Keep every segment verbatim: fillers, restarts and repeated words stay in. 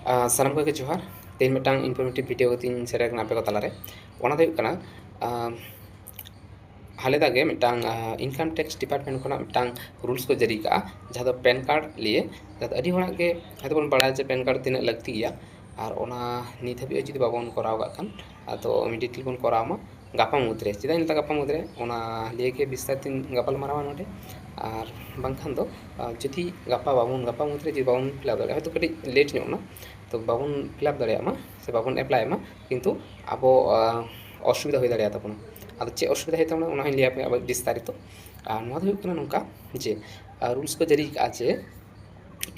ᱟᱨ ᱥᱟᱱᱟᱢ ᱠᱚᱜᱮ ᱡᱚᱦᱟᱨ᱾ ᱛᱮᱦᱮᱧ ᱢᱤᱫᱴᱟᱝ informative video ᱠᱟᱛᱮᱧ ᱥᱮᱴᱮᱨ ᱠᱟᱱᱟ ᱟᱯᱮ ᱠᱚ ᱛᱟᱞᱟᱨᱮ᱾ ᱚᱱᱟ ᱫᱚ ᱦᱩᱭᱩᱜ ᱠᱟᱱᱟ, ᱟᱨ ᱦᱟᱞᱮᱫᱟ ᱜᱮ ᱢᱤᱫᱴᱟᱝ, ᱟᱨ income tax department ᱠᱷᱚᱱᱟᱜ ᱢᱤᱫᱴᱟᱝ rules ᱠᱚ ᱡᱟᱹᱨᱤ ᱠᱟᱜᱼᱟ, ᱡᱟᱦᱟᱸ ᱫᱚ PAN card ᱞᱤᱭᱮ᱾ ᱡᱟᱦᱟᱸ ᱫᱚ ᱟᱹᱰᱤ ᱦᱚᱲᱟᱜ ᱜᱮ ᱦᱚᱭᱛᱳ ᱵᱚᱱ ᱵᱟᱲᱟᱭᱟ ᱡᱮ PAN card ᱛᱤᱱᱟᱹᱜ ᱞᱟᱹᱠᱛᱤ ᱜᱮᱭᱟ, ᱟᱨ ᱚᱱᱟ ᱱᱤᱛ ᱦᱟᱹᱵᱤᱡ ᱦᱚᱸ ᱡᱩᱫᱤ ᱵᱟᱵᱚᱱ ᱠᱚᱨᱟᱣ ᱠᱟᱜ ᱠᱷᱟᱱ, ᱟᱫᱚ immediately ᱵᱚᱱ ᱠᱚᱨᱟᱣ ᱢᱟ ᱜᱟᱯᱟ ᱢᱩᱫᱽᱨᱮ᱾ ᱪᱮᱫᱟᱜ ᱤᱧ ᱞᱟᱹᱭᱫᱟ ᱜᱟᱯᱟ ᱢᱩᱫᱽᱨᱮ? ᱚᱱᱟ ᱞᱤᱭᱮ ᱜᱮ ᱵᱤᱥᱛᱟᱨ ᱛᱤᱧ ᱜᱟᱯᱟᱞ ᱢᱟᱨᱟᱣᱟ ᱱᱚᱰᱮ᱾ ᱟᱨ ᱵᱟᱝᱠᱷᱟᱱ ᱫᱚ, ᱟᱨ ᱡᱩᱫᱤ ᱜᱟᱯᱟ ᱵᱟᱵᱚᱱ, ᱜᱟᱯᱟ ᱢᱩᱫᱽᱨᱮ ᱡᱩᱫᱤ ᱵᱟᱵᱚᱱ fill up ᱫᱟᱲᱮᱭᱟᱜᱼᱟ, ᱦᱚᱭᱛᱳ ᱠᱟᱹᱴᱤᱡ late ᱧᱚᱜ ᱮᱱᱟ, ᱛᱚ ᱵᱟᱵᱚᱱ fill up ᱫᱟᱲᱮᱭᱟᱜ ᱢᱟ ᱥᱮ ᱵᱟᱵᱚᱱ apply ᱢᱟ, ᱠᱤᱱᱛᱩ ᱟᱵᱚ, ᱟᱨ ᱚᱥᱩᱵᱤᱫᱷᱟ ᱦᱩᱭ ᱫᱟᱲᱮᱭᱟᱛᱟ ᱵᱚᱱᱟ᱾ ᱟᱫᱚ ᱪᱮᱫ ᱚᱥᱩᱵᱤᱫᱷᱟ ᱦᱩᱭᱩᱜ ᱛᱟᱵᱚᱱᱟ, ᱚᱱᱟ ᱦᱚᱸᱧ ᱞᱟᱹᱭ ᱟᱯᱮᱭᱟ ᱟᱵᱟᱨ ᱵᱤᱥᱛᱟᱨᱤᱛᱚ᱾ ᱟᱨ ᱱᱚᱣᱟ ᱫᱚ ᱦᱩᱭᱩᱜ ᱠᱟᱱᱟ ᱱᱚᱝᱠᱟ ᱡᱮ, ᱟᱨ rules ᱠᱚ ᱡᱟᱹᱨᱤ ᱠᱟᱜᱼᱟ ᱡᱮ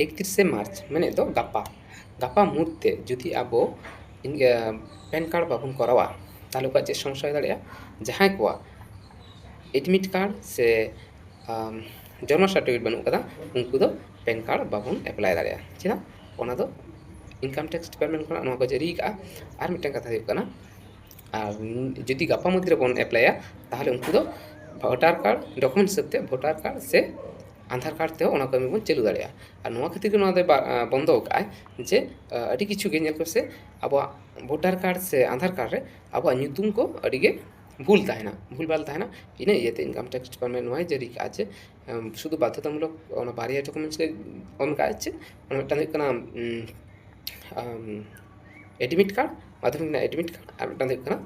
ᱮᱠᱛᱨᱤᱥᱮ ᱢᱟᱨᱪ, ᱢᱮᱱᱮᱫ ᱫᱚ ᱜᱟᱯᱟ, ᱜᱟᱯᱟ ᱢᱩᱫᱽᱛᱮ ᱡᱩᱫᱤ ᱟᱵᱚ, ᱤᱧ, ᱟᱨ PAN card ᱵᱟᱵᱚᱱ ᱠᱚᱨᱟᱣᱟ, ᱛᱟᱦᱚᱞᱮ ᱚᱠᱟ ᱪᱮᱫ ᱥᱚᱢᱚᱥᱥᱟ ᱦᱩᱭ ᱫᱟᱲᱮᱭᱟᱜᱼᱟ? ᱡᱟᱦᱟᱸᱭ ᱠᱚᱣᱟᱜ admit card ᱥᱮ, ᱟᱢ, ᱡᱚᱱᱢᱚ certificate ᱵᱟᱹᱱᱩᱜ ᱠᱟᱫᱟ, ᱩᱱᱠᱩ ᱫᱚ PAN card ᱵᱟᱵᱚᱱ apply ᱫᱟᱲᱮᱭᱟᱜᱼᱟ᱾ ᱪᱮᱫᱟᱜ? ᱚᱱᱟ ᱫᱚ income tax department ᱠᱷᱚᱱᱟᱜ ᱱᱚᱣᱟ ᱠᱚ ᱡᱟᱹᱨᱤ ᱠᱟᱜᱼᱟ᱾ ᱟᱨ ᱢᱤᱫᱴᱟᱝ ᱠᱟᱛᱷᱟ ᱦᱩᱭᱩᱜ ᱠᱟᱱᱟ, ᱟᱨ ᱡᱩᱫᱤ ᱜᱟᱯᱟ ᱢᱩᱫᱽ ᱨᱮᱵᱚᱱ applyᱟ, ᱛᱟᱦᱚᱞᱮ ᱩᱱᱠᱩ ᱫᱚ voter card document ᱦᱤᱥᱟᱹᱵ ᱛᱮ voter card ᱥᱮ ᱟᱫᱷᱟᱨ card ᱛᱮᱦᱚᱸ ᱚᱱᱟ ᱠᱟᱹᱢᱤ ᱵᱚᱱ ᱪᱟᱹᱞᱩ ᱫᱟᱲᱮᱭᱟᱜᱼᱟ᱾ ᱟᱨ ᱱᱚᱣᱟ ᱠᱷᱟᱹᱛᱤᱨ ᱜᱮ ᱱᱚᱣᱟ ᱫᱚᱭ ᱵᱟ-, ᱟᱸ, ᱵᱚᱱᱫᱚ ᱟᱠᱟᱫᱼᱟᱭ ᱡᱮ, ᱟᱸ, ᱟᱹᱰᱤ ᱠᱤᱪᱷᱩ ᱜᱮ ᱧᱮᱞ ᱯᱮᱥᱮ, ᱟᱵᱚᱣᱟᱜ voter card ᱥᱮ ᱟᱫᱷᱟᱨ card ᱨᱮ ᱟᱵᱚᱣᱟᱜ ᱧᱩᱛᱩᱢ ᱠᱚ ᱟᱹᱰᱤ ᱜᱮ ᱵᱷᱩᱞ ᱛᱟᱦᱮᱱᱟ, ᱵᱷᱩᱞ ᱵᱷᱟᱞ ᱛᱟᱦᱮᱱᱟ᱾ ᱤᱱᱟᱹ ᱤᱭᱟᱹᱛᱮ income tax department ᱱᱚᱣᱟᱭ ᱡᱟᱹᱨᱤ ᱠᱟᱜᱼᱟ ᱡᱮ, ᱟᱸ, ᱥᱩᱫᱷᱩ ᱵᱟᱫᱽᱫᱷᱚᱛᱟᱢᱩᱞᱚᱠ ᱚᱱᱟ ᱵᱟᱨᱭᱟ documents ᱜᱮ ᱮᱢ ᱠᱟᱜᱼᱟ᱾ ᱪᱮᱫ? ᱚᱱᱟ ᱢᱤᱫᱴᱟᱝ ᱫᱚ ᱦᱩᱭᱩᱜ ᱠᱟᱱᱟ, ᱩᱸ, ᱟᱢ, admit card, ᱢᱟᱫᱽᱫᱷᱚᱢᱤᱠ ᱨᱮᱱᱟᱜ admit card, ᱟᱨ ᱢᱤᱫᱴᱟᱝ ᱫᱚ ᱦᱩᱭᱩᱜ ᱠᱟᱱᱟ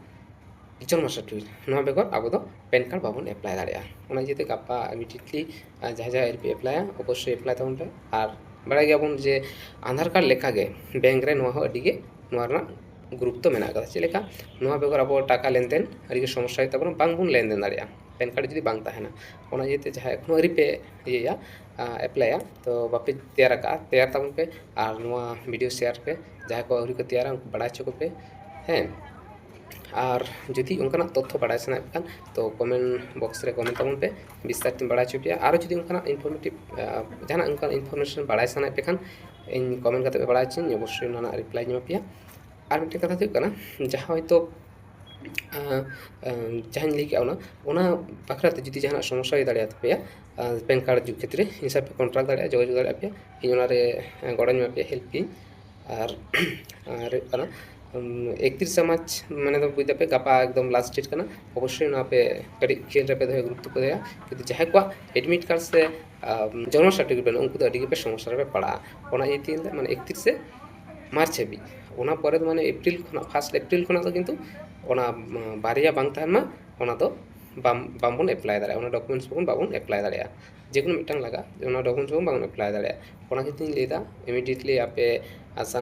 ᱡᱚᱱᱢᱚ certificate᱾ ᱱᱚᱣᱟ ᱵᱮᱜᱚᱨ ᱟᱵᱚ ᱫᱚ PAN card ᱵᱟᱵᱚᱱ apply ᱫᱟᱲᱮᱭᱟᱜᱼᱟ᱾ ᱚᱱᱟ ᱤᱭᱟᱹᱛᱮ ᱜᱟᱯᱟ immediately, ᱟᱨ ᱡᱟᱦᱟᱸᱭ ᱡᱟᱦᱟᱸᱭ ᱟᱹᱣᱨᱤ ᱯᱮ applyᱟ, ᱚᱵᱚᱥᱥᱳᱭ apply ᱛᱟᱵᱚᱱ ᱯᱮ᱾ ᱟᱨ ᱵᱟᱲᱟᱭ ᱜᱮᱭᱟᱵᱚᱱ ᱡᱮ ᱟᱫᱷᱟᱨ card ᱞᱮᱠᱟᱜᱮ bank ᱨᱮ ᱱᱚᱣᱟ ᱦᱚᱸ ᱟᱹᱰᱤ ᱜᱮ ᱱᱚᱣᱟ ᱨᱮᱱᱟᱜ ᱜᱩᱨᱩᱛᱛᱚ ᱢᱮᱱᱟᱜ ᱟᱠᱟᱫᱟ᱾ ᱪᱮᱫ ᱞᱮᱠᱟ? ᱱᱚᱣᱟ ᱵᱮᱜᱚᱨ ᱟᱵᱚ ᱴᱟᱠᱟ ᱞᱮᱱᱫᱮᱱ ᱟᱹᱰᱤ ᱜᱮ ᱥᱚᱢᱚᱥᱥᱟ ᱦᱩᱭᱩᱜ ᱛᱟᱵᱚᱱᱟ, ᱵᱟᱝ ᱵᱚᱱ ᱞᱮᱱᱫᱮᱱ ᱫᱟᱲᱮᱭᱟᱜᱼᱟ PAN card ᱡᱩᱫᱤ ᱵᱟᱝ ᱛᱟᱦᱮᱱᱟ᱾ ᱚᱱᱟ ᱤᱭᱟᱹᱛᱮ ᱡᱟᱦᱟᱸᱭ ᱮᱠᱷᱚᱱᱳ ᱟᱹᱣᱨᱤ ᱯᱮ ᱤᱭᱟᱹᱭᱟ, ᱟᱸ, applyᱟ, ᱛᱚ ᱵᱟᱯᱮ ᱛᱮᱭᱟᱨ ᱟᱠᱟᱫᱼᱟ, ᱛᱮᱭᱟᱨ ᱛᱟᱵᱚᱱ ᱯᱮ᱾ ᱟᱨ ᱱᱚᱣᱟ video share ᱯᱮ, ᱡᱟᱦᱟᱸᱭ ᱠᱚ ᱟᱹᱣᱨᱤ ᱠᱚ ᱛᱮᱭᱟᱨᱟ ᱩᱱᱠᱩ ᱵᱟᱲᱟᱭ ᱦᱚᱪᱚ ᱠᱚᱯᱮ᱾ ᱦᱮᱸ, ᱟᱨ ᱡᱩᱫᱤ ᱚᱱᱠᱟᱱᱟᱜ ᱛᱚᱛᱛᱷᱚ ᱵᱟᱲᱟᱭ ᱥᱟᱱᱟᱭᱮᱫ ᱯᱮ ᱠᱷᱟᱱ, ᱛᱚ comment box ᱨᱮ comment ᱛᱟᱵᱚᱱ ᱯᱮ, ᱵᱤᱥᱛᱟᱨ ᱛᱮᱧ ᱵᱟᱲᱟᱭ ᱦᱚᱪᱚ ᱯᱮᱭᱟ᱾ ᱟᱨᱚ ᱡᱩᱫᱤ ᱚᱱᱠᱟᱱᱟᱜ informative, ᱟᱸ, ᱡᱟᱦᱟᱱᱟᱜ ᱚᱱᱠᱟᱱ information ᱵᱟᱲᱟᱭ ᱥᱟᱱᱟᱭᱮᱫ ᱯᱮ ᱠᱷᱟᱱ, ᱤᱧ comment ᱠᱟᱛᱮ ᱯᱮ ᱵᱟᱲᱟᱭ ᱦᱚᱪᱚᱧ, ᱚᱵᱚᱥᱥᱳᱭ ᱚᱱᱟ ᱨᱮᱱᱟᱜ reply ᱤᱧ ᱮᱢᱟ ᱯᱮᱭᱟ᱾ ᱟᱨ ᱢᱤᱫᱴᱮᱱ ᱠᱟᱛᱷᱟ ᱫᱚ ᱦᱩᱭᱩᱜ ᱠᱟᱱᱟ, ᱡᱟᱦᱟᱸ ᱦᱚᱭᱛᱳ, ᱟᱸ, ᱟᱸ, ᱡᱟᱦᱟᱸᱧ ᱞᱟᱹᱭ ᱠᱮᱜᱼᱟ, ᱚᱱᱟ, ᱚᱱᱟ ᱵᱟᱠᱷᱨᱟ ᱛᱮ ᱡᱩᱫᱤ ᱡᱟᱦᱟᱱᱟᱜ ᱥᱚᱢᱚᱥᱥᱟ ᱦᱩᱭ ᱫᱟᱲᱮᱭᱟᱛᱟ ᱯᱮᱭᱟ, ᱟᱸ, PAN card ᱡᱩᱛ ᱠᱷᱮᱛᱨᱮ, ᱤᱧ ᱥᱟᱶ ᱯᱮ contact ᱫᱟᱲᱮᱭᱟᱜᱼᱟ, ᱡᱳᱜᱟᱡᱳᱜᱽ ᱫᱟᱲᱮᱭᱟᱜ ᱯᱮᱭᱟ, ᱤᱧ ᱚᱱᱟᱨᱮ, ᱟᱸ, ᱜᱚᱲᱚᱧ ᱮᱢᱟ ᱯᱮᱭᱟ, help ᱯᱮᱭᱟᱧ᱾ ᱟᱨ ᱟᱨ ᱦᱩᱭᱩᱜ ᱠᱟᱱᱟ ᱮᱠᱛᱨᱤᱥᱟ ᱢᱟᱨᱪ ᱢᱟᱱᱮ ᱫᱚ ᱵᱩᱡᱽ ᱫᱟᱯᱮ ᱜᱟᱯᱟ ᱮᱠᱫᱚᱢ ᱞᱟᱥᱴ ᱰᱮᱴ ᱠᱟᱱᱟ᱾ ᱚᱵᱚᱥᱥᱳᱭ ᱱᱚᱣᱟ ᱯᱮ ᱠᱟᱹᱴᱤᱡ ᱠᱷᱮᱭᱟᱞ ᱨᱮᱯᱮ ᱫᱚᱦᱚᱭᱟ, ᱜᱩᱨᱩᱛᱛᱚ ᱯᱮ ᱫᱚᱦᱚᱭᱟ᱾ ᱠᱤᱱᱛᱩ ᱡᱟᱦᱟᱸᱭ ᱠᱚᱣᱟᱜ ᱮᱰᱢᱤᱴ ᱠᱟᱨᱰ ᱥᱮ ᱡᱚᱱᱢᱚ ᱥᱟᱨᱴᱤᱯᱷᱤᱠᱮᱴ ᱵᱟᱹᱱᱩᱜᱼᱟ, ᱩᱱᱠᱩ ᱫᱚ ᱟᱹᱰᱤ ᱜᱮᱯᱮ ᱥᱚᱢᱚᱥᱥᱟ ᱨᱮᱯᱮ ᱯᱟᱲᱟᱜᱼᱟ᱾ ᱚᱱᱟ ᱤᱭᱟᱹᱛᱮᱧ ᱞᱟᱹᱭᱫᱟ ᱢᱟᱱᱮ ᱮᱠᱛᱨᱤᱥᱮ ᱢᱟᱨᱪ ᱦᱟᱹᱵᱤᱡ᱾ ᱚᱱᱟ ᱯᱚᱨᱮ ᱫᱚ ᱢᱟᱱᱮ ᱮᱯᱨᱤᱞ ᱠᱷᱚᱱᱟᱜ, ᱯᱷᱟᱨᱥᱴ ᱮᱯᱨᱤᱞ ᱠᱷᱚᱱᱟᱜ ᱫᱚ ᱠᱤᱱᱛᱩ ᱚᱱᱟ ᱵᱟᱨᱭᱟ ᱵᱟᱝ ᱛᱟᱦᱮᱱ ᱢᱟ, ᱚᱱᱟ ᱫᱚ ᱵᱟᱢ ᱵᱟᱝᱵᱚᱱ ᱮᱯᱞᱟᱭ ᱫᱟᱲᱮᱭᱟᱜᱼᱟ᱾ ᱚᱱᱟ ᱰᱚᱠᱩᱢᱮᱱᱴᱥ ᱵᱚᱱ ᱵᱟᱵᱚᱱ ᱮᱯᱞᱟᱭ ᱫᱟᱲᱮᱭᱟᱜᱼᱟ᱾ ᱡᱮ ᱠᱳᱱᱳ ᱢᱤᱫᱴᱟᱝ ᱞᱟᱜᱟᱜ, ᱚᱱᱟ ᱰᱚᱠᱩᱢᱮᱱᱴᱥ ᱵᱚᱱ ᱵᱟᱵᱚᱱ ᱮᱯᱞᱟᱭ ᱫᱟᱲᱮᱭᱟᱜᱼᱟ᱾ ᱚᱱᱟ ᱠᱷᱟᱹᱛᱤᱨ ᱤᱧ ᱞᱟᱹᱭᱫᱟ ᱤᱢᱤᱰᱤᱭᱮᱴᱞᱤ ᱟᱯᱮ ᱟᱥᱟ